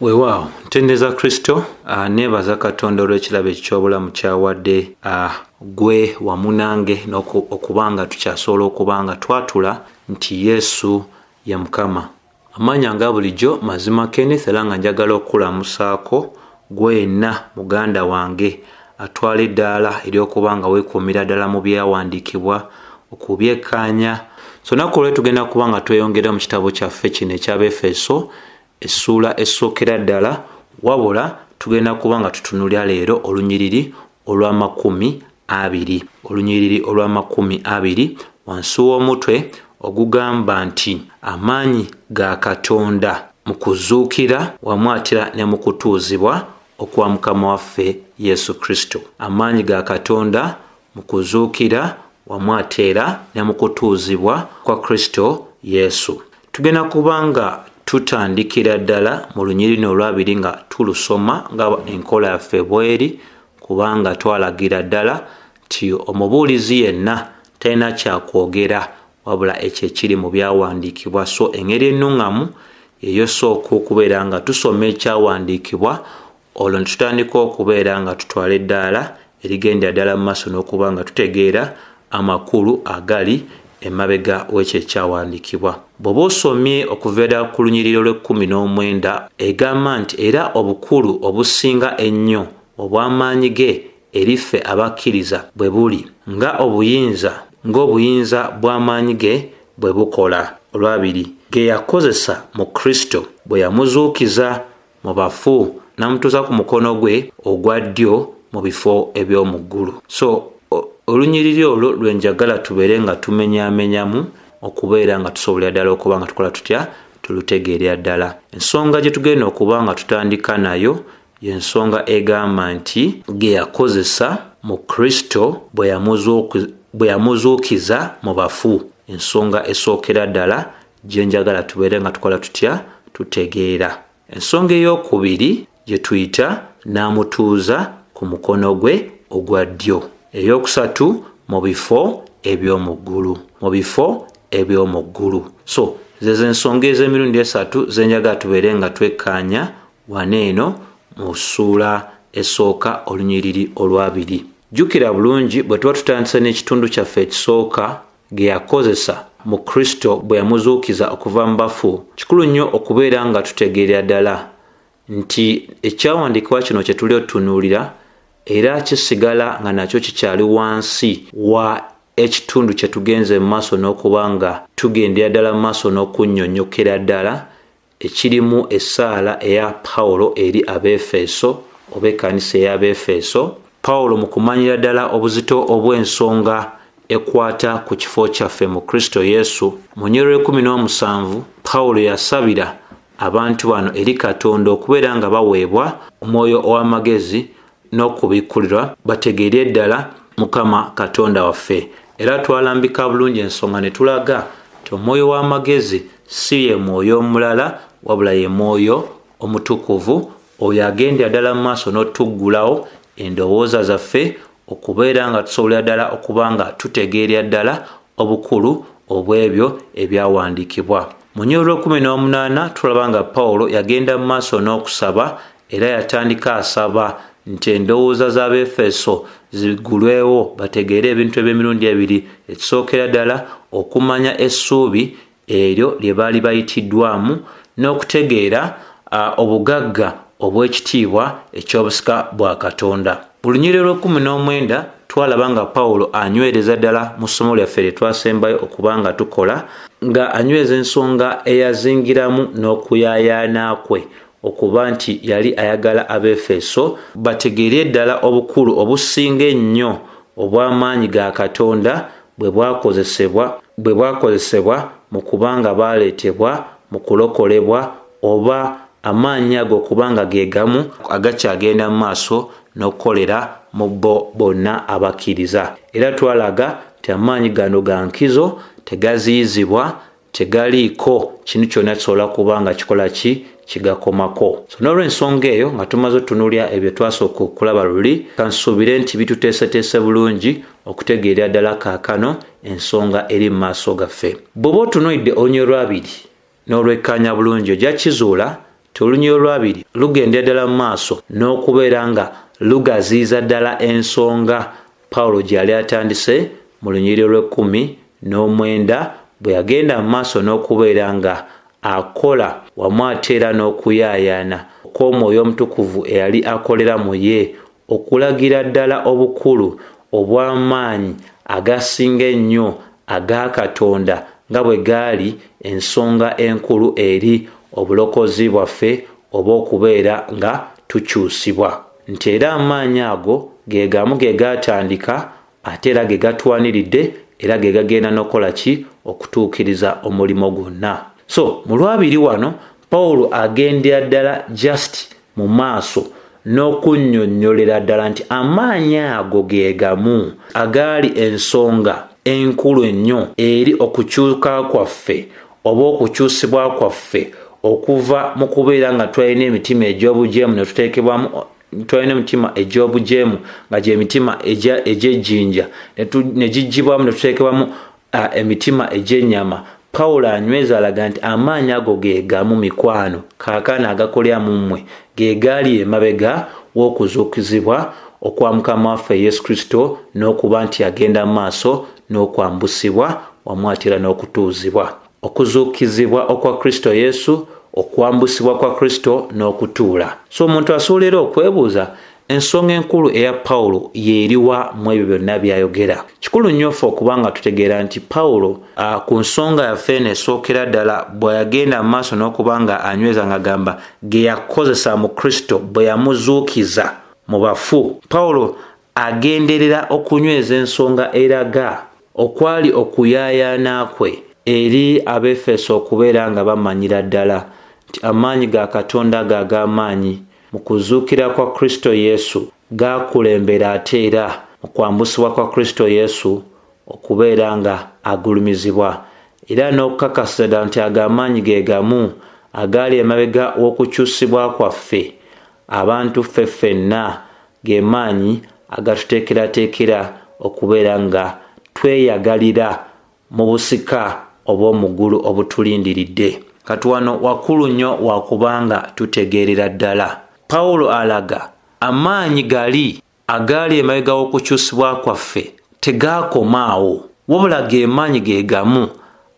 Weewaawo, ntendereza Kristo, neebaza Katonda olw'ekirabo eky'obulamu ky'awadde gwe wamu nange okuba nga tukyasobola okuba nga twatula nti Yesu ye Mukama. Amannya nga bulijjo Mazima Kenneth, era nga njagala okukulamusaako gwe yenna muganda wange atwala eddaala ery'okuba nga weekuumira ddala mu byawandiikibwa okubyekkaanya. So olunaku olwaleero tugenda kuba nga tweyongera mu kitabo kyaffe kino eky'Abaefeso, essuula esookera ddala, wabula tugenda kuba nga tutunulira leero olunyiriri olw'amakumi abiri, olunyiriri olw'amakumi abiri wansi w'omutwe ogugamba nti amaanyi ga Katonda mu kuzuukira wamu atera ne mu kutuuzibwa okwa Mukama waffe Yesu Kristo. Amaanyi ga Katonda mu kuzuukira wamu ate era ne mu kutuuzibwa kwa Kristo Yesu. Tugenda kuba nga tutandikira ddala mu lunyiriri olwabiri nga tulusoma nga enkola yaffe bweri, kubanga twalagira ddala nti omubuulizi yenna talina kyakwogera wabula ekyo ekiri mu byawandiikibwa. So engeri ennuŋŋamu eyosooka okubeera nga tusoma ekyawandiikibwa, olwo ne tutandika okubeera nga tutwala eddaala erigendera ddala mu maaso n'okuba nga tutegeera amakulu agali emabega w'ekyo ekyawandiikibwa. Bw'oba osomye okuva ddala ku lunyiriri olw'ekkumi n'omwenda, egamba nti era obukulu obusinga ennyo obw'amaanyi ge eri ffe abakkiriza bwe buli nga obuyinza ng'obuyinza bw'amaanyi ge bwe bukola. Olwabiri, ge yakozesa mu Kristo bwe yamuzuukiza mu bafu n'amutuuza ku mukono gwe ogwa ddyo mu bifo eby'omu ggulu. So olunyiriri olwo lwe njagala tubeere nga tumenyaamenyamu okubeera nga tusobolera ddala okuba nga tukola tutya, tulutegeerera ddala. Ensonga gye tugenda okuba nga tutandika nayo y'ensonga egamba nti ge yakozesa mu Kristo bwe yamuzuukiza mu bafu. Ensonga esookera ddala gye njagala tubeere nga tukola tutya, tutegeera. Ensonga ey'okubiri gye tuyita n'amutuuza ku mukono gwe ogwa ddyo. Ey'okusatu, mu bifo eby'omu ggulu, mu bifo eby'omu ggulu. So zezo ensonga ez'emirundi esatu ze njagala tubeere nga twekkaanya wano eno mu ssuula esooka olunyiriri olwabiri. Jjukira bulungi bwe tuba tutandise n'ekitundu kyaffe ekisooka ge yakozesa mu Kristo bwe yamuzuukiza okuva mu bafu, kikulu nnyo okubeera nga tutegeerera ddala nti ekyawandiikibwa kino kye tuli otutunuulira era kisigala nga nakyo kikyali wansi wa ekitundu kye tugenze mu maaso n'okuba nga tugendera ddala mu maaso n'okunnyonnyokera ddala ekirimu essaala eya Pawulo eri Abeefeso oba ekkanisa ey'Abeefeso. Pawulo mu kumanyira ddala obuzito obw'ensonga ekwata ku kifo kyaffe mu Kristo Yesu, mu nnyiriri lw'ekkumi n'omusanvu Pawulo yasabira abantu bano eri Katonda okubeera nga baweebwa omwoyo ow'amagezi n'okubikkulirwa bategeere ddala Mukama Katonda waffe. Era twalambika bulungi ensonga ne tulaga nti omwoyo w'amagezi si ye mwoyo omulala, wabula ye mwoyo omutukuvu oyo agendera ddala mu maaso n'otuggulawo endowooza zaffe okubeera nga tusobolera ddala okuba nga tutegeerera ddala obukulu obw'ebyo ebyawandiikibwa. Mu nnyiriri lw'ekkumi n'omunaana tulaba nga Pawulo yagenda mu maaso n'okusaba, era yatandika asaba nti endowooza z'Abeefeso ziggulwewo bategeere ebintu eby'emirundi ebiri. Ekisookera ddala okumanya essuubi eryo lye baali bayitiddwamu n'okutegeera obugagga obw'ekitiibwa eky'obusika bwa Katonda. Mu lunyiriri lw'ekkumi n'omwenda twalaba nga Pawulo anywereza ddala mu ssomo lyaffe lye twasembayo okuba nga tukola, nga anyweza ensonga eyazingiramu n'okuyaayaana kwe okuba nti yali ayagala Abeefeso bategeere ddala obukulu obusinga ennyo obw'amaanyi ga Katonda bwe bwakozesebwa mu kubanga baaleetebwa mu kulokolebwa, oba amaanyi ago okubanga ge gamu agakyagenda mu maaso n'okukolera mu bo bonna abakkiriza. Era twalaga nti amaanyi gano ga nkizo, tegaziyizibwa, tegaliiko kintu kyonna kisobola kuba nga kikola ki kigakomako. So n'olw'ensonga eyo nga tumaze otunuulira ebyo twasooka okulaba luli, kansuubire nti bituteeseteese bulungi okutegeerera ddala kaakano ensonga eri mu maaso gaffe. Bw'oba otunuulidde olunyiriri lwabiri n'olwekkaanya bulungi, ojja kizuula Nti olunyiriri olwabiri lugendera ddala mu maaso n'okubeera nga lugaziiza ddala ensonga Pawulo gye yali atandise mu lunyiriri olw'ekkumi n'omwenda, bwe yagenda mu maaso n'okubeera nga akola wamu ate era n'okuyaayaana okw'Omwoyo Omutukuvu eyali akolera mu ye, okulagira ddala obukulu obw'amaanyi agasinga ennyo aga Katonda nga bwe gaali ensonga enkulu eri obulokozi bwaffe oba okubeera nga tukyusibwa. Nti era amaanyi ago ge gamu ge gaatandika ate era ge gatwaniridde era ge gagenda n'okukola ki? Okutuukiriza omulimo gwonna. So mu lwabiri wano Pawulo agendera ddala just mu maaso n'okunnyonnyolera ddala nti amaanyi ago ge gamu agaali ensonga enkulu ennyo eri okukyuka kwaffe oba okukyusibwa kwaffe okuva mu kubeera nga twalina emitima egy'obujeemu ne tuteekebwamu, twalina emitima egy'obujeemu nga gy'emitima egy'ejjinja ne giggyibwamu ne tuteekebwamu emitima egy'ennyama. Pawulo anyweza alaga nti amaanyi ago ge gamu, mikwano, kaakano agakolera mu mmwe ge gaali emabega w'okuzuukizibwa okwa Mukama waffe Yesu Kristo, n'okuba nti yagenda mu maaso n'okwambusibwa wamu ate era n'okutuuzibwa. Okuzuukizibwa okwa Kristo Yesu, okwambusibwa kwa Kristo n'okutuula. So omuntu asobola era okwebuuza ensonga enkulu eya Pawulo y'eriwa mu ebyo byonna by'ayogera. Kikulu nnyo ffe okuba nga tutegeera nti Pawulo ku nsonga yaffe eno esookera ddala bwe yagenda mu maaso n'okuba nga anyweza ng'agamba ge yakozesa mu Kristo bwe yamuzuukiza mu bafu. Pawulo agenderera okunyweza ensonga eraga okwali okuyaayaana kwe eri Abeefeso okubeera nga bamanyira ddala nti amaanyi ga Katonda ago ag'amaanyi mu kuzuukira kwa Kristo Yesu gaakulembera ate era mu kwambusibwa kwa Kristo Yesu okubeera nga agulumizibwa, era n'okukakasiza ddala nti ago amaanyi ge gamu agaali emabega w'okukyusibwa kwaffe abantu ffe ffenna ge maanyi agatuteekerateekera okubeera nga tweyagalira mu busika obw'omu ggulu obutulindiridde. Kati wano wakulu nnyo wakubanga tutegeerera ddala. Pawulo alaga amaanyi gali agaali emabega w'okukyusibwa kwaffe tegaakoma awo, wabula ge maanyi ge gamu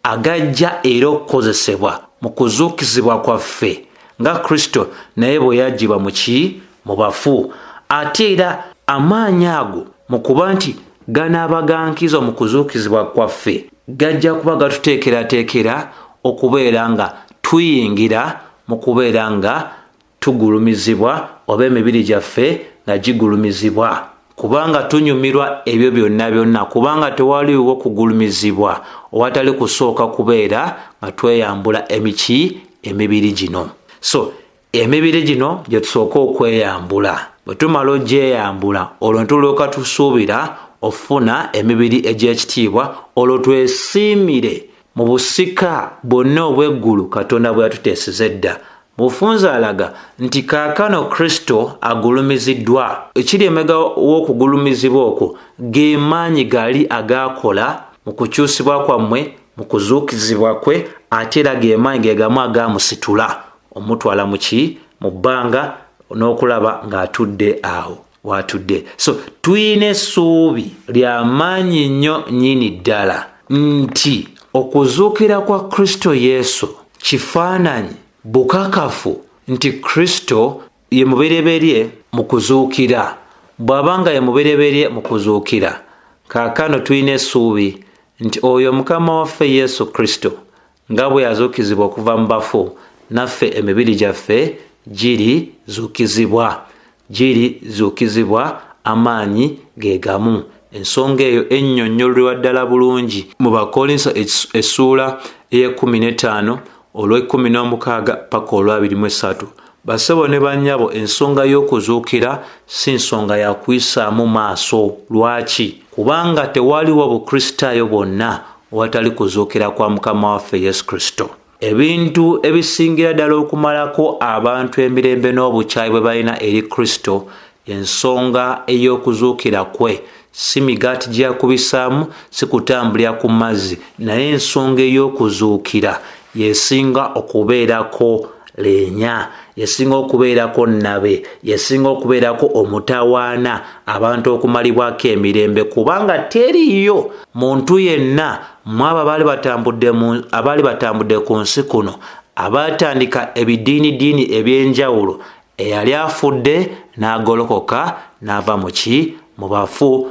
agajja era okukozesebwa mu kuzuukizibwa kwaffe nga Kristo naye bwe yaggyibwa mu ki? Mu bafu. Ate era amaanyi ago mu kuba nti ganaaba ga nkizo mu kuzuukizibwa kwaffe, gajja kuba gatuteekerateekera okubeera nga tuyingira mu kubeera nga tugulumizibwa oba emibiri gyaffe nga gigulumizibwa, kubanga tunyumirwa ebyo byonna byonna, kubanga tewaliwo kugulumizibwa owatali kusooka kubeera nga tweyambula emiki emibiri gino. So emibiri gino gye tusooka okweyambula, bwe tumala ogyeyambula olwo ne tulyoka tusuubira okufuna emibiri egy'ekitiibwa, olwo twesiimire mu busika bwonna obw'eggulu Katonda bwe yatuteeseza edda. Mu bufunze alaga nti kaakano Kristo agulumiziddwa. Ekiri emabega w'okugulumizibwa okwo ge maanyi gali agaakola mu kukyusibwa kwammwe, mu kuzuukizibwa kwe, ate era ge maanyi ge gamu agaamusitula omutwala mu ki? Mu bbanga n'okulaba ng'atudde awo w'atudde. So tulina essuubi lya maanyi nnyo nnyini ddala nti okuzuukira kwa Kristo Yesu kifaananyi bukakafu nti Kristo ye mubereberye mu kuzuukira. Bw'aba nga ye mubereberye mu kuzuukira, kaakano tulina essuubi nti oyo Mukama waffe Yesu Kristo nga bwe yazuukizibwa okuva mu bafu, naffe emibiri gyaffe girizuukizibwa. Girizuukizibwa amaanyi ge gamu. Ensonga eyo ennyonnyolwa ddala bulungi mu Bakkolinso essuula ey'ekkumi n'ettaano olw'ekkumi n'omukaaga paka olw'abiri mu esatu. Bassebo ne bannyabo, ensonga y'okuzuukira si nsonga ya kuyisaamu maaso. Lwaki? Kubanga tewaliwo Bukristaayo bwonna owatali kuzuukira kwa Mukama waffe Yesu Kristo. Ebintu ebisingira ddala okumalako abantu emirembe n'obukyayi bwe balina eri Kristo, ensonga ey'okuzuukira kwe, si migaati gye yakubisaamu, si kutambulira ku mazzi, naye ensonga ey'okuzuukira y'esinga okubeerako leenya, yesinga okubeerako nnabe, yesinga okubeerako omutawaana abantu okumalibwako emirembe, kubanga teriiyo muntu yenna mu abo abaali batambudde ku nsi kuno abaatandika ebidiinidiini eby'enjawulo eyali afudde n'agolokoka n'ava mu ki mu bafu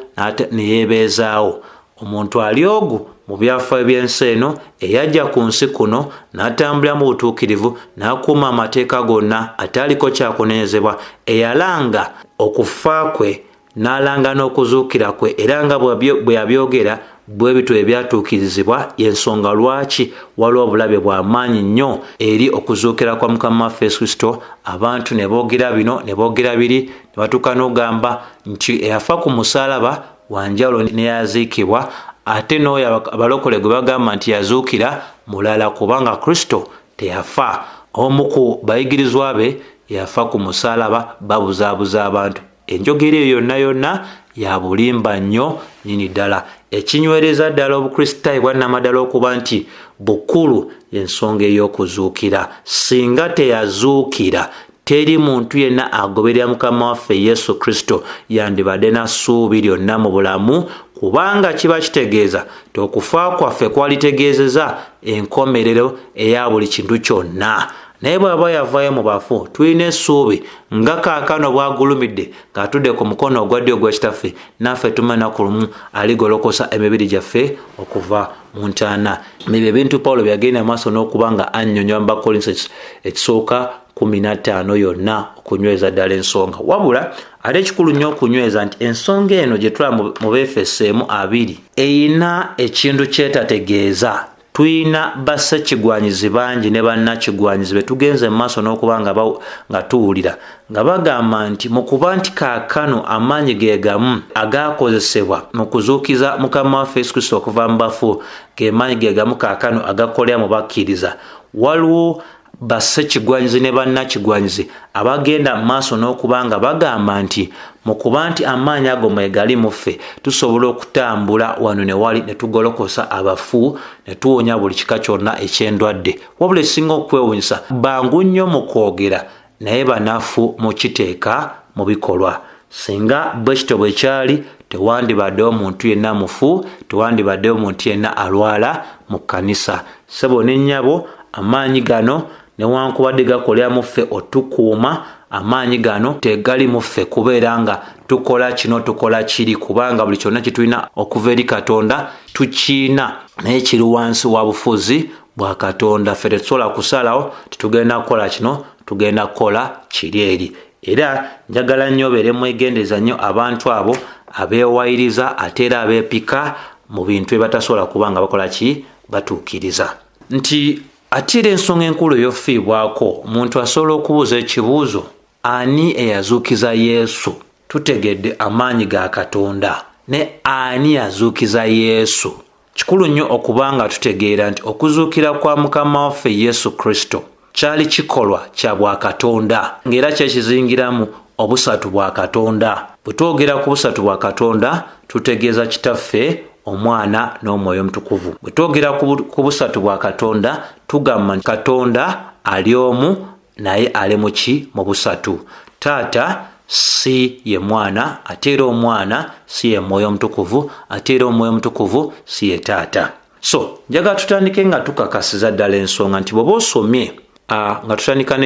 ne yeebeezaawo. Omuntu ali ogu mu byafaayo by'ensi eno eyajja ku nsi kuno n'atambulira mu butuukirivu n'akuuma amateeka gonna ataaliko kyakunenyezebwa, eyalanga okufa kwe n'alanga n'okuzuukira kwe, era nga bwe yabyogera bwe bityo ebyatuukirizibwa. Y'ensonga lwaki waliwo obulabe bwa maanyi nnyo eri okuzuukira kwa Mukama waffe Yesu Kristo. Abantu ne boogera bino ne boogera biri ne batuuka n'ogamba nti eyafa ku musaalaba wanjawulo neyaziikibwa, ate n'oyo abalokole gwe bagamba nti yazuukira mulala, kubanga Kristo teyafa. Omu ku bayigirizwa be yafa ku musaalaba. Babuzaabuza abantu. Enjogera eyo yonna yonna ya bulimba nnyo nnyini ddala. Ekinywereza ddala Obukristaayo bwa nnamaddala okuba nti bukulu y'ensonga ey'okuzuukira. Singa teyazuukira, teri muntu yenna agoberera Mukama waffe Yesu Kristo yandibadde na ssuubi lyonna mu bulamu, kubanga kiba kitegeeza nti okufa kwaffe kwalitegeezeza enkomerero eya buli kintu kyonna. Naye bw'aba yavaayo mu bafu, tulina essuubi nga kaakano bw'agulumidde ng'atudde ku mukono ogwa ddyo ogwa Kitaffe, naffe tumanya ku lumu aligolokosa emibiri gyaffe okuva mu ntaana. Ebyo ebintu Pawulo bye yagenda maaso n'okuba nga annyonnyola mu Bakkolinso ekisooka 15 yonna okunyweza ddala ensonga. Wabula ate ekikulu nnyo okunyweza nti ensonga eno gye tulaba mu Befeso 1:2 erina ekintu kyetategeeza. Tulina bassekigwanyizi bangi ne bannakigwanyizi be tugenze mu maaso n'okuba nga tuwulira nga bagamba nti mu kuba nti kaakano amaanyi ge gamu agaakozesebwa mu kuzuukiza Mukama waffe Yesu Kristo okuva mu bafu ge maanyi ge gamu kaakano agakolera mu bakkiriza. Waliwo bassekigwanyizi ne bannakigwanyizi abagenda mu maaso n'okuba nga bagamba nti mu kuba nti amaanyi ago mwegali mu ffe tusobola okutambula wano ne wali ne tugolokosa abafu ne tuwonya buli kika kyonna eky'endwadde. Wabula ekisinga okwewuunyisa, bangu nnyo mu kwogera naye banafu mu kiteeka mu bikolwa. Singa bwe kityo bwe kyali, tewandibaddewo muntu yenna mufu, tewandibaddewo muntu yenna alwala mu kkanisa. Ssebo ne nnyabo, amaanyi gano newankubadde gakolera mu ffe otukuuma, amaanyi gano tegali mu ffe kubeera nga tukola kino tukola kiri, kubanga buli kyonna kye tulina okuva eri Katonda tukiina, naye kiri wansi wa bufuzi bwa Katonda. Ffe tetusobola kusalawo titugenda kukola kino, tugenda kukola kiri eri. Era njagala nnyo obeere mwegendereza nnyo abantu abo abeewayiriza ate era abeepika mu bintu bye batasobola kuba nga bakola ki batuukiriza. Nti ate era ensonga enkulu ey'okufiibwako, omuntu asobola okubuuza ekibuuzo, ani eyazuukiza Yesu? Tutegedde amaanyi ga Katonda, ne ani yazuukiza Yesu? Kikulu nnyo okuba nga tutegeera nti okuzuukira kwa Mukama waffe Yesu Kristo kyali kikolwa kya bwakatonda, ng'era kyekizingiramu obusatu bwa Katonda. Bwe twogera ku busatu bwa Katonda, tutegeeza Kitaffe, Omwana n'Omwoyo Omutukuvu. Bwe twogera ku busatu bwa Katonda, tugamba nti Katonda ali omu naye ali mu ki? Mu busatu. Taata si ye Mwana, ate era Omwana si ye Mwoyo Omutukuvu, ate era Omwoyo Omutukuvu si ye Taata. So njagala tutandike nga tukakasiza ddala ensonga nti bw'oba osomye nga tutandika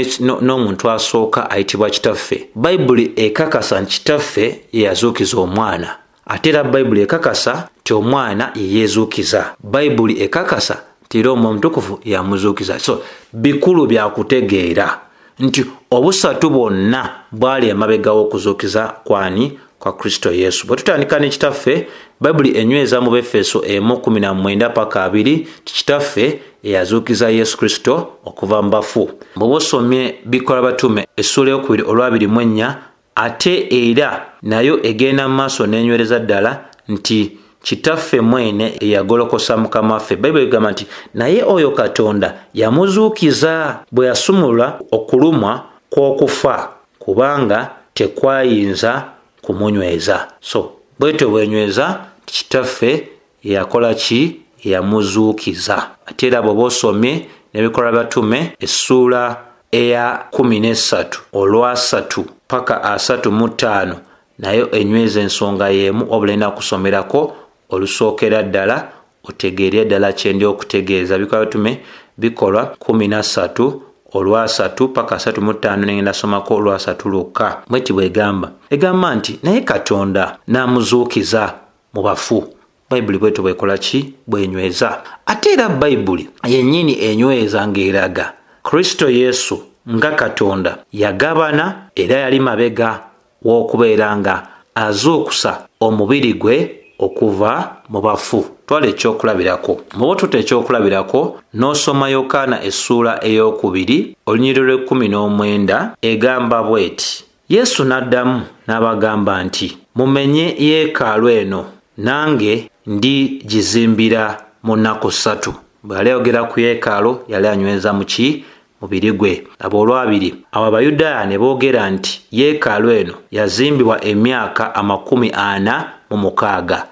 n'omuntu asooka ayitibwa Kitaffe, Bayibuli ekakasa nti Kitaffe ye yazuukiza Omwana, ate era Bayibuli ekakasa nti Omwana ye yeezuukiza. Bayibuli ekakasa nti era Omwoyo Omutukuvu yamuzuukiza. So bikulu bya kutegeera nti obusatu bwonna bwali emabega w'okuzuukiza kwani? Kwa Kristo Yesu. Bwe tutandika ne Kitaffe, Bayibuli enyweza mu Befeso 1:19 paka 20 nti Kitaffe eyazuukiza Yesu Kristo okuva mu bafu. Bw'oba osomye Bikolwa Batume essuula ey'okubiri olwabiri mu ennya, ate era nayo egenda mu maaso n'enywereza ddala nti Kitaffe mwene eyagolokosa Mukama waffe. Bayibuli egamba nti naye oyo Katonda yamuzuukiza bwe yasumulula okulumwa kw'okufa, kubanga tekwayinza kumunyweza. So bwetyo bwenyweza nti Kitaffe yakola ki? Yamuzuukiza. Ate era bw'oba osomye n'Ebikolwa Batume essuula eya 13 olwasatu paka 35 nayo enyweza ensonga y'emu, wabula erina kusomerako olusookera ddala otegeere ddala kyendi okutegeeza. Bikolwa Bitume bikolwa 13 olwasatu paka 35, nengenda somako olwasatu lwokka. Bweti bwegamba, egamba nti naye Katonda n'amuzuukiza mu bafu. Bayibuli bwetyo bwekola ki? Bwenyweza. Ate era Bayibuli yennyini enyweza ng'eraga Kristo Yesu nga Katonda yagabana era yali mabega w'okubeera nga azuukusa omubiri gwe okuva mu bafu. Twala ekyokulabirako, muba tuta ekyokulabirako n'osoma Yokaana essuula ey'okubiri olunyiriri lw'ekkumi n'omwenda, egamba bweti: Yesu n'addamu n'abagamba nti mumenye yeekaalu eno, nange ndigizimbira mu nnaku 3. Bwe yali ayogera ku yeekaalu yali anyweza mu ki? Mubiri gwe. Abo olwabiri, awo Abayudaaya ne boogera nti yeekaalu eno yazimbibwa emyaka 46,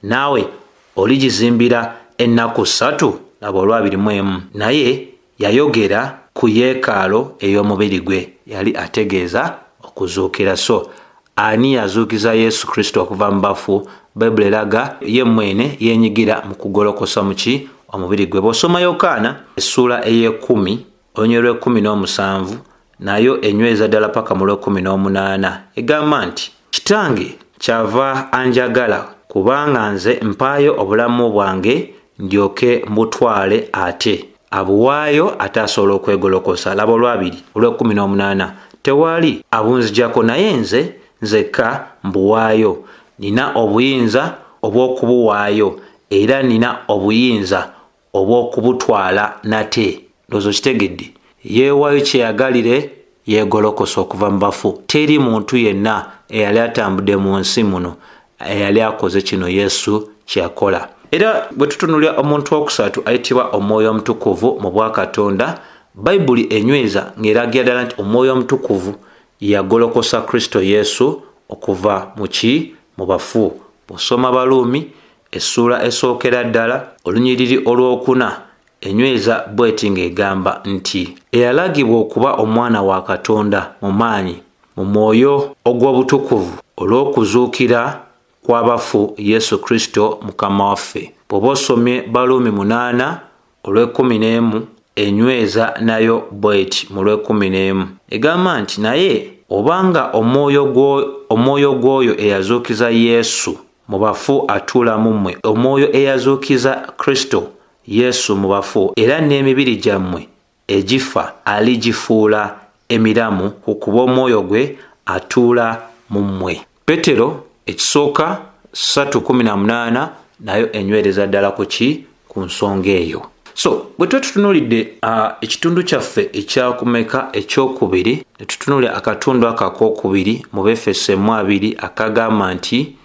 naawe oligizimbira ennaku 3. Abo olwabiri mu emu, naye yayogera ku yeekaalu ey'omubiri gwe, yali ategeeza okuzuukira. So ani yazuukiza Yesu Kristo okuva mu bafu? Bayibuli eraga ye mwene yenyigira mu kugolokosa mu ki? Omubiri gwe. Bw'osoma Yokaana essuula ey'ekumi olunyiriri lw'ekumi n'omusanvu nayo enyweza ddala paka mu lw'ekumi n'omunaana, egamba nti Kitange kyava anjagala, kubanga nze mpaayo obulamu bwange ndyoke mbutwale ate. Abuwaayo ate asobola okwegolokosa. Laba olwabiri olw'ekumi n'omunaana, tewali abunzijako naye nze nzekka mbuwaayo. Nina obuyinza obw'okubuwaayo era nina obuyinza obw'okubutwala nate. Ndowooza okitegedde. Yeewaayo kyeyagalire, yeegolokosa okuva mu bafu. Teri muntu yenna eyali atambudde mu nsi muno eyali akoze kino Yesu kyeyakola. Era bwe tutunuulira omuntu owokusatu ayitibwa Omwoyo Omutukuvu mu bwakatonda, Bayibuli enyweza ng'eragira ddala nti Omwoyo Omutukuvu yagolokosa Kristo Yesu okuva mu ki? Mu bafu. Bw'osoma Baluumi essuula esookera ddala olunyiriri olwokuna enyweza bweti ng'egamba nti eyalagibwa okuba omwana wa Katonda mu maanyi mu mwoyo ogw'obutukuvu olw'okuzuukira kw'abafu Yesu Kristo Mukama waffe. Bw'oba osomye Baluumi 8 olw'ekumi n'emu enyweza nayo bweti mu lw'ekumi n'emu egamba nti naye obanga omwoyo gw'oyo eyazuukiza Yesu mu bafu atuula mu mmwe, omwoyo eyazuukiza Kristo Yesu mu bafu era n'emibiri gyammwe egifa aligifuula emiramu ku kuba omwoyo gwe atuula mu mmwe. Petero ekisooka 3:18 nayo enywereza ddala ku ki? Ku nsonga eyo. So bwe tuba tutunuulidde ekitundu kyaffe ekyakumeka ekyokubiri, ne tutunuulira akatundu ako akookubiri mu Befeso 2 akagamba nti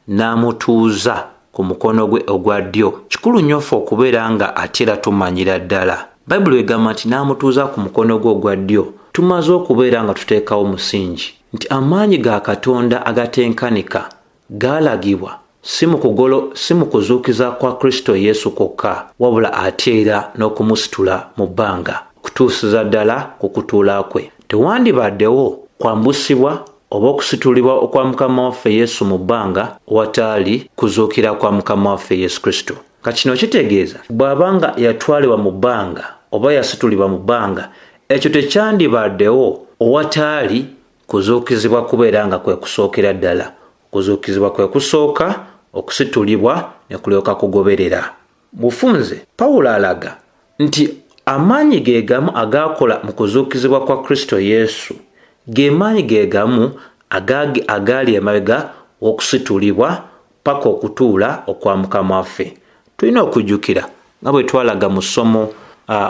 n'amutuuza ku mukono gwe ogwa ddyo. Kikulu nnyo ffe okubeera nga ate era tumanyira ddala. Bayibuli egamba nti n'amutuuza ku mukono gwe ogwa ddyo. Tumaze okubeera nga tuteekawo musingi nti amaanyi ga Katonda agatenkanika gaalagibwa si mu kuzuukiza kwa Kristo Yesu kwokka, wabula ate era n'okumusitula mu bbanga okutuusiza ddala ku kutuula kwe. Tewandibaddewo kwambusibwa oba okusitulibwa okwa Mukama waffe Yesu mu bbanga owataali kuzuukira kwa Mukama waffe Yesu Kristo. Ka kino kitegeeza bw'abanga yatwalibwa mu bbanga oba yasitulibwa mu bbanga, ekyo tekyandibaddewo owataali kuzuukizibwa kubeera nga kwe kusookera ddala. Okuzuukizibwa kwe kusooka, okusitulibwa ne kulyoka kugoberera. Bufunze Pawulo alaga nti amaanyi ge gamu agaakola mu kuzuukizibwa kwa Kristo Yesu ge maanyi ge gamu agaali emabega w'okusitulibwa paka okutuula okwa Mukama waffe. Tulina okujjukira nga bwe twalaga mu ssomo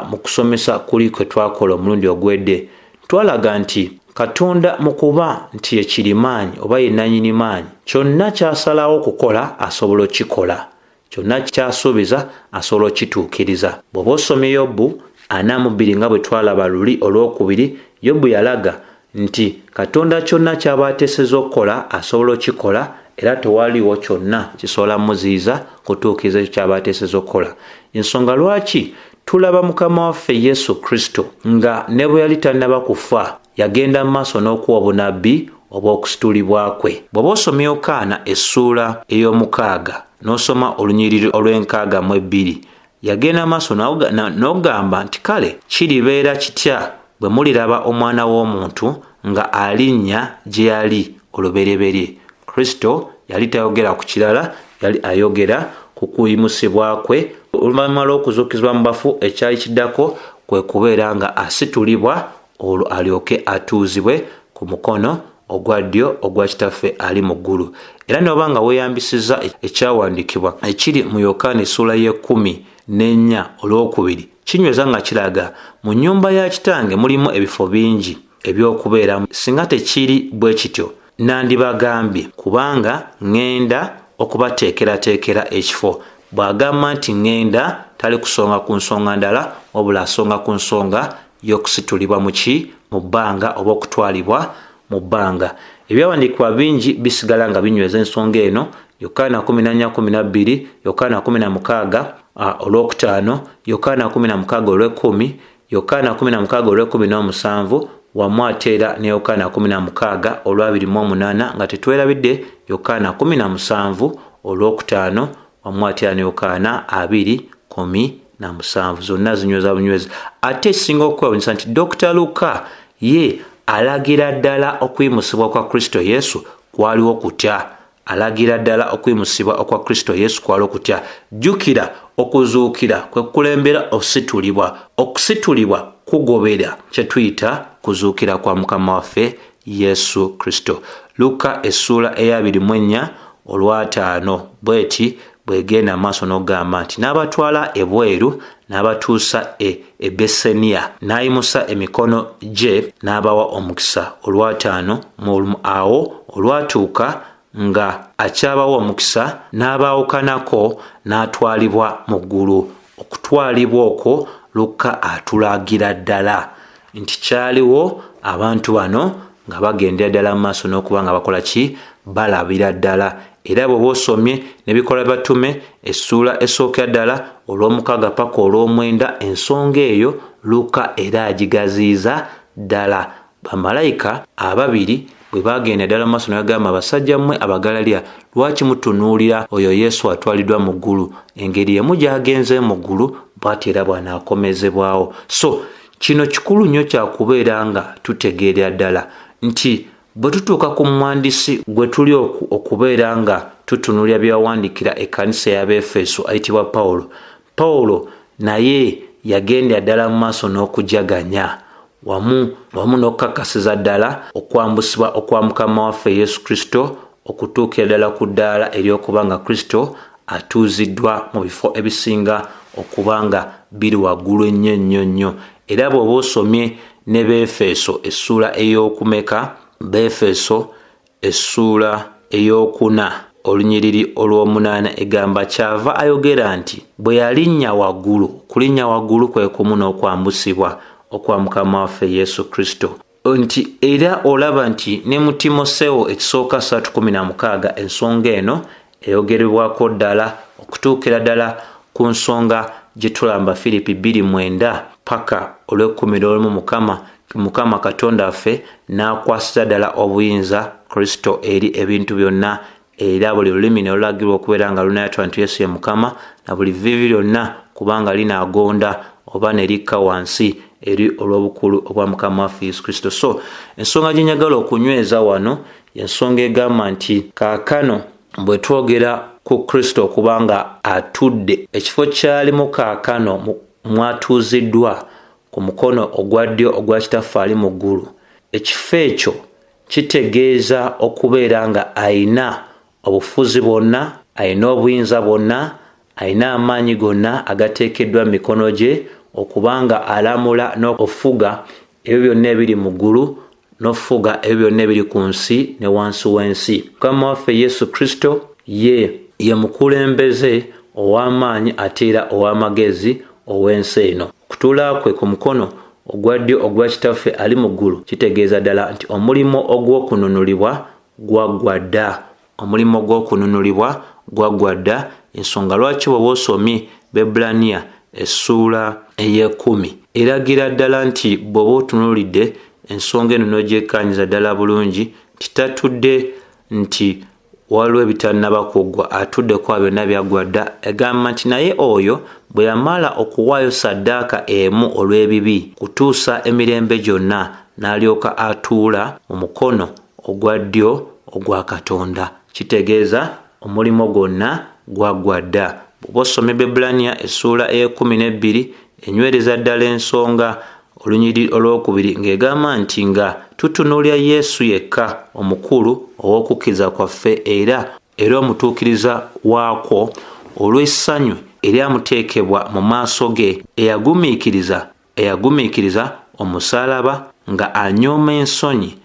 mu kusomesa kuli kwe twakola omulundi ogwedde, twalaga nti Katonda mu kuba nti ye kirimaanyi oba ye nannyini maanyi, kyonna ky'asalawo okukola asobola okukikola, kyonna ky'asuubiza asobola okukituukiriza. Bw'oba osomye Yobu 42 nga bwe twalaba luli olwokubiri, Yobu yalaga nti Katonda kyonna ky'aba ateesezza okukola asobola okukikola, era tewaliwo kyonna kisobola muziyiza kutuukiriza ekyo ky'aba ateesezza okukola. Ensonga lwaki Tulaba Mukama waffe Yesu Kristo nga ne bwe yali tannaba kufa, yagenda mu maaso n'okuwa obunabbi obw'okusitulibwa kwe. Bw'oba osoma Yokaana essuula ey'omukaaga n'osoma olunyiriri olw'enkaaga mu ebbiri, yagenda maaso n'ogamba nti, kale kiribeera kitya bwe muliraba Omwana w'omuntu nga alinnya gye yali olubereberye. Kristo yali tayogera ku kirala, yali ayogera ku kuyimusibwa kwe oluvannyuma lw'okuzuukizibwa mu bafu. Ekyali kiddako kwe kubeera nga asitulibwa, olwo alyoke atuuzibwe ku mukono ogwa ddyo ogwa Kitaffe ali mu ggulu. Era n'oba nga weeyambisizza ekyawandiikibwa ekiri mu Yokaana essuula y'ekkumi n'ennya olwokubiri, kinyweza nga kiraga mu nnyumba ya Kitange mulimu ebifo bingi eby'okubeeramu. Singa tekiri bwe kityo, nandibagambye, kubanga ŋŋenda okubateekerateekera ekifo. Bw'agamba nti ŋŋenda, tali kusonga ku nsonga ndala, wabula asonga ku nsonga y'okusitulibwa mu ki? Mu bbanga, oba okutwalibwa mu bbanga. Ebyawandiikibwa bingi bisigala nga binyweza ensonga eno: Yokaana 14:12, Yokaana 16 olwokutaano, Yokaana 16 olw'ekkumi, Yokaana 16 olw'ekkumi n'omusanvu, wamu ate era ne Yokaana 16 olw'28, nga tetwerabidde Yokaana 17 olwokutaano, wamu ate era ne Yokaana 2:17. Zonna zinyweza bunyweza. Ate ekisinga okwewunyisa nti Dr Luka ye alagira ddala okuyimusibwa kwa Kristo Yesu kwaliwo kutya. Alagira ddala okuyimusibwa okwa Kristo Yesu kwaliwo kutya. Jjukira, okuzuukira kwe kukulembera okusitulibwa. Okusitulibwa kugobera kye tuyita kuzuukira kwa Mukama waffe Yesu Kristo. Luka essuula eyabiri mu ennya olwataano bweti bwegenda maaso n'okugamba nti, n'abatwala ebweru n'abatuusa e Beseniya, n'ayimusa emikono gye n'abawa omukisa. Olwataano mu awo olwatuuka nga akyabawa omukisa, n'abaawukanako n'atwalibwa mu ggulu. Okutwalibwa okwo Luka atulagira ddala nti kyaliwo abantu bano nga bagendera ddala mu maaso n'okuba nga bakola ki? Balabira ddala. Era bw'oba osomye n'Ebikolwa Batume essuula esookera ddala olw'omukaaga paka olw'omwenda, ensonga eyo Luka era agigaziiza ddala. Bamalayika ababiri bwe bagenda ddala mu maaso ne bagamba, abasajja mmwe Abagalaliya, lwaki mutunuulira oyo Yesu atwaliddwa mu ggulu? Engeri emu gy'agenze mu ggulu, bw'ati era bw'anaakomezebwawo. So kino kikulu nnyo kyakubeera nga tutegeerera ddala nti bwe tutuuka ku muwandiisi gwe tuli okubeera nga tutunuulira byewawandiikira ekkanisa y'Abeefeso ayitibwa Pawulo, Pawulo naye yagendera ddala mu maaso n'okujaganya wamu wamu n'okukakasiza ddala okwambusibwa okwa Mukama waffe Yesu Kristo, okutuukira ddala ku ddaala ery'okuba nga Kristo atuuziddwa mu bifo ebisinga okuba nga biri waggulu ennyo ennyo nnyo. Era bw'oba osomye ne Beefeso essuula ey'okumeka, Beefeso essuula ey'okuna olunyiriri olw'omunaana, egamba, kyava ayogera nti bwe yalinnya waggulu. Okulinnya waggulu kwe kumu n'okwambusibwa okwa Mukama waffe Yesu Kristo. Nti era olaba nti ne mu Timoseewo ekisooka 3:16 ensonga eno eyogerebwako ddala, okutuukira ddala ku nsonga gye tulamba Firipi 2:9 paka olw'ekkumi n'olumu, Mukama Katonda waffe n'akwasiza ddala obuyinza Kristo eri ebintu byonna, era buli lulimi ne lulagirwa okubeera nga lunayatula nti Yesu ye Mukama, na buli vivi lyonna kubanga linaagonda oba ne likka wansi eri olw'obukulu obwa Mukama waffe Yesu Kristo. So ensonga gye njagala okunyweza wano ensonga egamba nti kaakano bwe twogera ku Kristo okuba nga atudde ekifo kyalimu kaakano mwatuuziddwa ku mukono ogwa ddyo ogwa Kitaffe ali mu ggulu, ekifo ekyo kitegeeza okubeera nga ayina obufuzi bwonna, ayina obuyinza bwonna, ayina amaanyi gonna agateekeddwa mu mikono gye, okuba nga alamula n'okufuga ebyo byonna ebiri mu ggulu n'okufuga ebyo byonna ebiri ku nsi ne wansi w'ensi. Mukama waffe Yesu Kristo ye ye mukulembeze ow'amaanyi ate era ow'amagezi ow'ensi eno. Okutuula kwe ku mukono ogwa ddyo ogwa Kitaffe ali mu ggulu kitegeeza ddala nti omulimu ogw'okununulibwa gwaggwa dda. Omulimu gw'okununulibwa gwaggwa dda. Ensonga lwaki bw'oba osomye Bebbulaniya essuula ey'ekumi eragira ddala nti bw'oba otunuulidde ensonga eno n'ogyekkaanyiza ddala bulungi nti tatudde nti waliwo ebitannaba kuggwa, atudde kuba byonna byaggwa dda. Egamba nti naye oyo bwe yamala okuwaayo ssaddaaka emu olw'ebibi kutuusa emirembe gyonna, n'alyoka atuula mu mukono ogwa ddyo ogwa Katonda. Kitegeeza omulimu gwonna gwaggwa dda. Bw'oba osomye Bebbulaniya essuula ey'ekumi n'ebbiri enywereza ddala ensonga olunyiriri olwokubiri ng'egamba nti nga tutunuulira Yesu yekka omukulu ow'okukkiriza kwaffe era era omutuukiriza waakwo, olw'essanyu eryamuteekebwa mu maaso ge, eyagumiikiriza eyagumiikiriza omusaalaba nga anyooma ensonyi,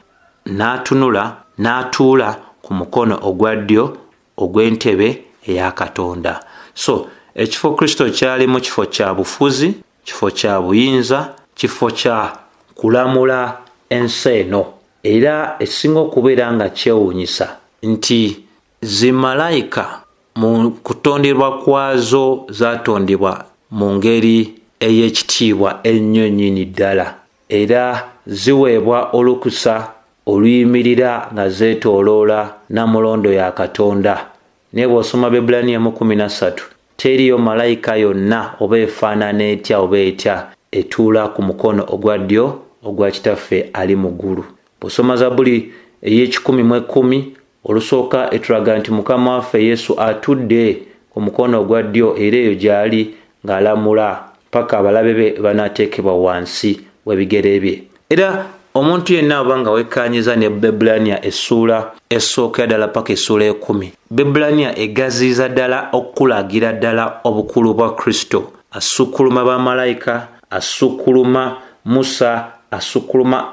n'atunula n'atuula ku mukono ogwa ddyo ogw'entebe eya Katonda. So ekifo Kristo kyalimu kifo kya bufuzi, kifo kya buyinza, kifo kya kulamula ensi eno. Era ekisinga okubeera nga kyewuunyisa nti zimalayika mu kutondebwa kwazo zatondebwa mu ngeri ey'ekitiibwa ennyo nnyini ddala, era ziweebwa olukusa oluyimirira nga zeetooloola namulondo ya Katonda. Naye bw'osoma Bebbulaniya mu 13, teriyo malayika yonna oba efaanana etya oba etya etuula ku mukono ogwa ddyo ogwa Kitaffe ali mu ggulu. Bw'osoma Zabbuli ey'ekikumi mu ekkumi olusooka etulaga nti Mukama waffe Yesu atudde ku mukono ogwa ddyo, era eyo gy'ali ng'alamula paka abalabe be banaateekebwa wansi w'ebigere bye. Era omuntu yenna aba nga wekkaanyiza ne Bebbulaniya essuula esookera ddala paka essuula ekumi, Bebbulaniya egaziiza ddala okulagira ddala obukulu bwa Kristo. Asukkuluma bamalayika, asukkuluma Musa, asukkuluma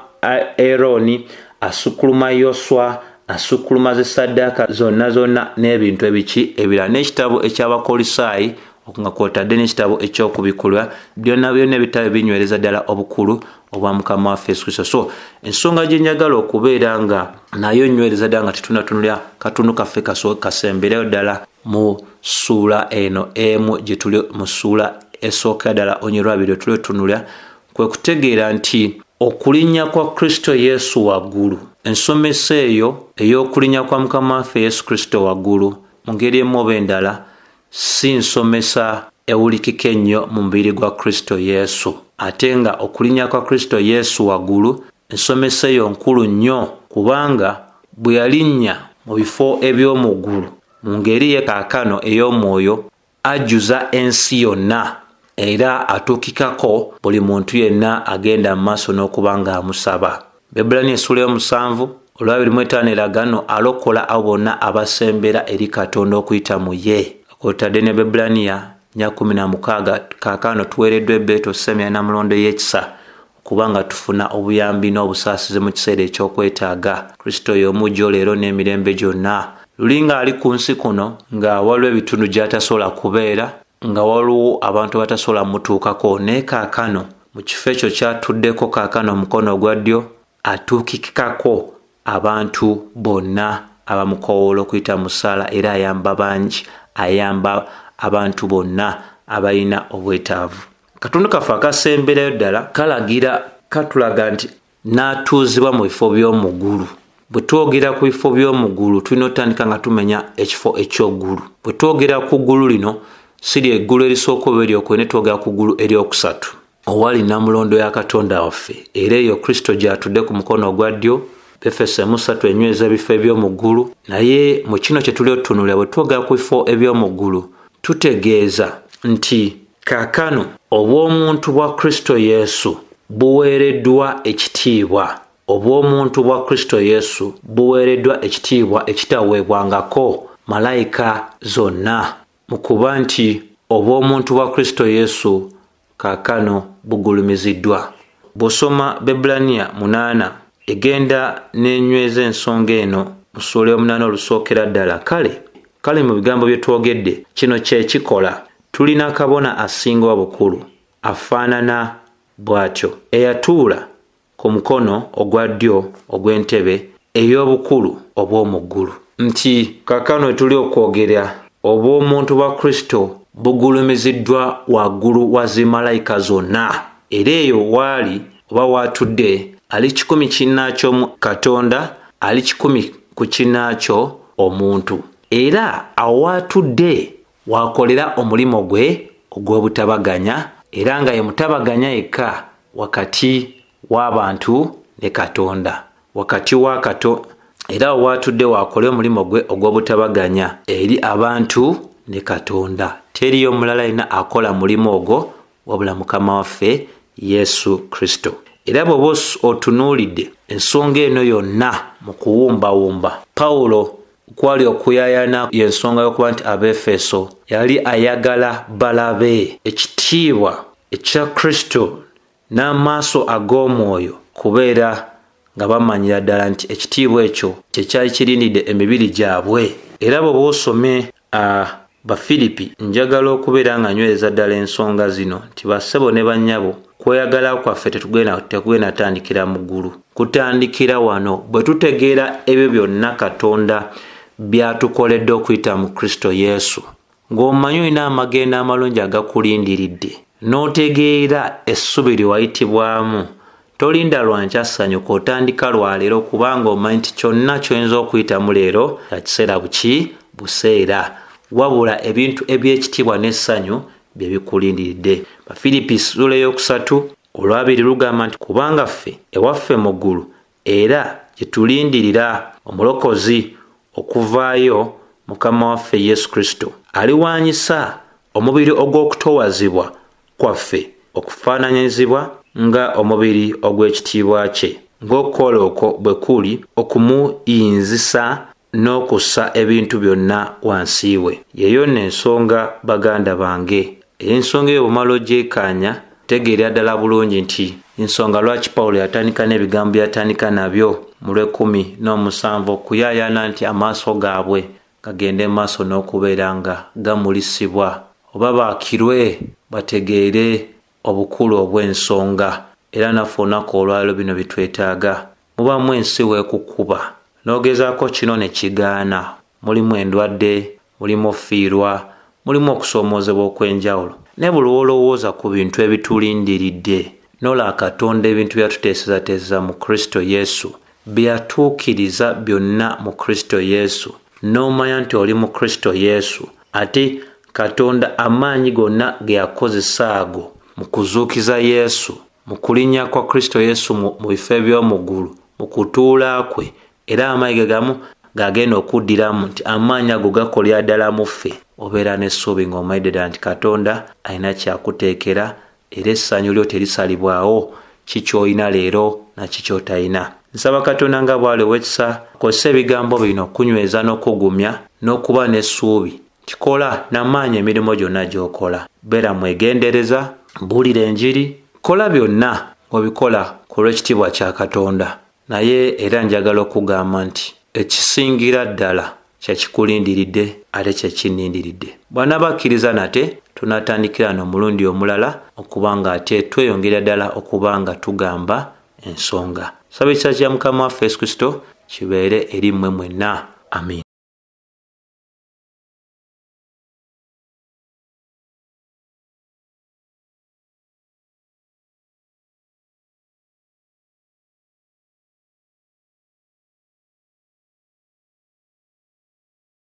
Arooni, asukkuluma Yoswa, asukkuluma zisaddaaka zonna zonna n'ebintu ebiki ebirala, n'ekitabo eky'Abakolisaayi nga kwotadde n'ekitabo eky'Okubikkulwa, byonna byonna ebitabo binywereza ddala obukulu obwa Mukama waffe Yesu Kristo. So ensonga gye njagala okubeera nga nayo nywereza ddala nga tetunatunulira katundu kaffe kasembereyo ddala mu ssuula eno emu gye tuli mu ssuula esookera ddala onyerwabiri tuli otunulira, kwe kutegeera nti okulinnya kwa Kristo Yesu waggulu, ensomesa eyo ey'okulinnya kwa Mukama waffe Yesu Kristo waggulu mu ngeri emu oba endala si nsomesa ewulikika ennyo mu mubiri gwa Kristo Yesu. Ate nga okulinnya kwa Kristo Yesu waggulu ensomesa eyo nkulu nnyo, kubanga bwe yalinnya mu bifo eby'omu ggulu mu ngeri ye kaakano ey'omwoyo ajjuza ensi yonna, era atuukikako buli muntu yenna agenda mu maaso n'okuba ng'amusaba. Bebbulaniya essuula y'omusanvu olwabiri mu etaano eraga nno alokola abo bonna abasembera eri Katonda okuyita mu ye. Kwotadde ne Bebbulaniya 4:16, kaakano tuweereddwa ebbeetu okusemya namulondo y'ekisa kubanga tufuna obuyambi n'obusaasizi mu kiseera eky'okwetaaga. Kristo y'omu jjo leero n'emirembe gyonna. Luli ng'ali ku nsi kuno nga waliwo ebitundu gy'atasobola kubeera, nga waliwo abantu abatasobola mutuukako, naye kaakano mu kifo ekyo ky'atuddeko kaakano omukono ogwa ddyo atuukikako abantu bonna abamukoowoola okuyita mu ssaala, era ayamba bangi, ayamba abantu bonna abalina obwetaavu. Katundu kaffe akasemberayo ddala kalagira katulaga nti n'atuuzibwa mu bifo by'omu ggulu. Bwe twogera ku bifo by'omu ggulu tulina otandika nga tumenya ekifo eky'oggulu. Bwe twogera ku ggulu lino si lye ggulu erisooka oba eryokubiri, ne twogera ku ggulu eryokusatu owali namulondo ya Katonda waffe, era eyo Kristo gy'atudde ku mukono ogwa ddyo. Efeso 3 enyweza ebifo eby'omu ggulu. Naye mu kino kye tuli otutunuulira, bwe twogera ku bifo eby'omu ggulu tutegeeza nti kaakano obw'omuntu bwa Kristo Yesu buweereddwa ekitiibwa. Obw'omuntu bwa Kristo Yesu buweereddwa ekitiibwa ekitaweebwangako malayika zonna, mu kuba nti obw'omuntu bwa Kristo Yesu kaakano bugulumiziddwa. Bw'osoma Bebbulaniya 8 egenda n'enyweza ensonga eno mu ssuula y'omunaana olusookera ddala. Kale mu bigambo bye twogedde kino kye kikola. Tulina kabona asinga obukulu afaanana bw'atyo, eyatuula ku mukono ogwa ddyo ogw'entebe ey'obukulu obw'omu ggulu. Nti kaakano tuli okwogera obw'omuntu bwa Kristo bugulumiziddwa waggulu wa zimalayika zonna. Era eyo waali oba waatudde ali 1 kinnaakyo Katonda, ali 1 ku kinnaakyo omuntu. Era awo waatudde wakolera omulimu gwe ogw'obutabaganya, era nga ye mutabaganya yekka wakati w'abantu ne Katonda. Wakati wa Kato era awo waatudde waakole omulimu gwe ogw'obutabaganya eri abantu ne Katonda. Teriyo mulala yenna akola mulimu ogwo wabula Mukama waffe Yesu Kristo. Era bw'oba otunuulidde ensonga eno yonna mu kuwumbawumba, Pawulo kwali okuyaayana y'ensonga y'okuba nti Abeefeso yali ayagala balabe ekitiibwa ekya Kristo n'amaaso ag'omwoyo, kubeera nga bamanyira ddala nti ekitiibwa ekyo kyekyali kirindidde emibiri gyabwe. Era bw'oba osome Bafiripi, njagala okubeera nga nyweza ddala ensonga zino nti bassebo ne bannyabo, kweyagala kwaffe tekugenda tandikira mu ggulu, kutandikira wano bwe tutegeera ebyo byonna Katonda byatukoledde okuyita mu Kristo Yesu. Ng'omanyi olina amagendo amalungi agakulindiridde, n'otegeera essubi lye wayitibwamu, tolinda lwa nkya ssanyuka, otandika lwaleero, kubanga omanyi nti kyonna ky'oyinza okuyitamu leero kya kiseera buki buseera, wabula ebintu eby'ekitiibwa n'essanyu bye bikulindiridde. Bafiripi ssuula 3 olwabiri lugamba nti kubanga ffe ewaffe mu ggulu era gye tulindirira omulokozi okuvaayo Mukama waffe Yesu Kristo, aliwaanyisa omubiri ogw'okutowazibwa kwaffe okufaananyizibwa nga omubiri ogw'ekitiibwa kye, ng'okukola okwo bwe kuli okumuyinzisa n'okussa ebintu byonna wansi we. Yeyo nno ensonga, baganda bange. Ensonga eyo bw'omala ogyekaanya, tegeerera ddala bulungi nti ensonga lwaki Pawulo yatandika n'ebigambo by'atandika nabyo mu lw'ekkumi n'omusanvu, okuyaayaana nti amaaso gaabwe gagende maaso n'okubeera nga gamulisibwa oba baakirwe bategeere obukulu obw'ensonga. Era naffe olunaku olwaleero bino bitwetaaga. Mubamu ensi weekukuba n'ogezaako kino ne kigaana, mulimu endwadde, mulimu ofiirwa, mulimu okusoomoozebwa okw'enjawulo, naye buli lw'olowooza ku bintu ebitulindiridde n'olaba Katonda ebintu byatuteesezateeseza mu Kristo Yesu, byatuukiriza byonna mu Kristo Yesu, n'omanya nti oli mu Kristo Yesu, ate Katonda amaanyi gonna ge yakozesa ago mu kuzuukiza Yesu, mu kulinnya kwa Kristo Yesu mu bifo eby'omu ggulu, mu kutuula kwe, era amaanyi ge gamu gagenda okuddiramu nti amaanyi ago gakolera ddala mu ffe, obeera n'essuubi ng'omanyidde ddala nti Katonda alina kyakuteekera, era essanyu lyo terisalibwawo ki ky'olina leero na ki ky'otalina. Nsaba Katonda nga bw'ali ow'ekisa akozese ebigambo bino okunyweza n'okugumya n'okuba n'essuubi. Kikola n'amaanyi emirimu gyonna gy'okola. Beera mwegendereza, buulira enjiri, kola byonna ng'obikola ku lw'ekitiibwa kya Katonda. Naye era njagala okugamba nti ekisingira ddala kyekikulindiridde ate kyekinnindiridde. Bw'anaabakkiriza nate tunaatandikira n'omulundi omulala okuba nga ate tweyongera ddala okuba nga tugamba ensonga. Saba ekisa kya Mukama waffe Yesu Kristo kibeere eri mmwe mwenna. Amiina.